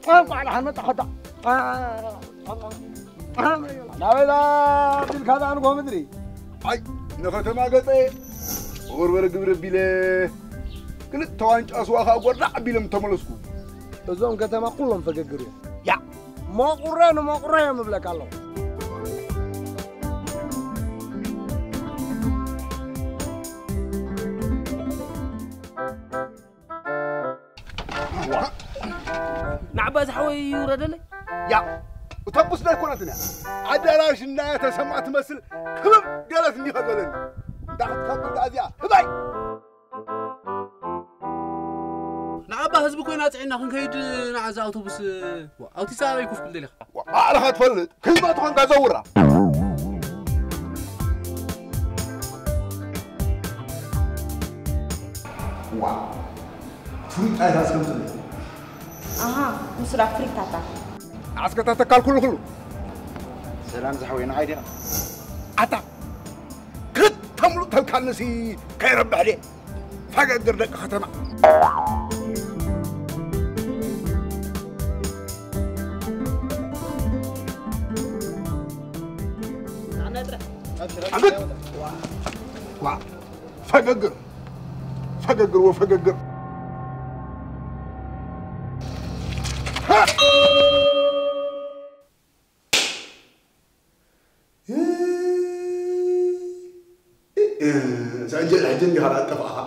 እንኳዕ ደሓን መጣ ኸታ። ናበይ ዳ ቢልካ ዳ ንጎ ምድሪ? ኣይ፣ ንኸተማ ገጸ ወርበረ ግብር ኣቢለ ክልተ ዋንጫ ስዋ ኸኣ ጎርዳዕ ኣቢሎም ተመለስኩ። እዞም ከተማ ኩሎም ፈገግር እዮም። ያ፣ መቑረ ንመቑረ እዮም እብለካ ኣለኹ። ንዓባ ዝሓወይ ይውረደለይ። ያ፣ እታ ቡስ ዶ ኣይኮነትን እያ? ኣዳራሽ እና ተሰማ ትመስል ክብብ ገለት እንዲኸ ዘለኒ። እንዳ ክትከብር እዚኣ ህባይ። ንዓባ ህዝቢ ኮይና ጽዒና ክንከይድ ንዓዛ ኣውቶቡስ ኣውቲሳ ኣበይ ኮፍ ክብል ደሊኻ? ባዕልኻ ትፈልጥ ክዝባ ትኾንካ ዘውራ። ዋ፣ ፍሉይ ጣይታ ስከምፅእ። ኣሃ፣ ንሱ ዳ ፍሪታታ። ዓስከታ ተካል ኩሉ ኩሉ። ሰላም ዝሓወይ ንዓይ ዲኻ? ኣታ ክልተ ሙሉእ ተልካንሲ ከይረብሕ ድየ? ፈገግር ደቂ ከተማ። ኣቤት! ዋ! ፈገግር! ፈገግር ወፈገግር! ሰንጀል ሕጂ እንዲኻ ዳጠፋእኻ።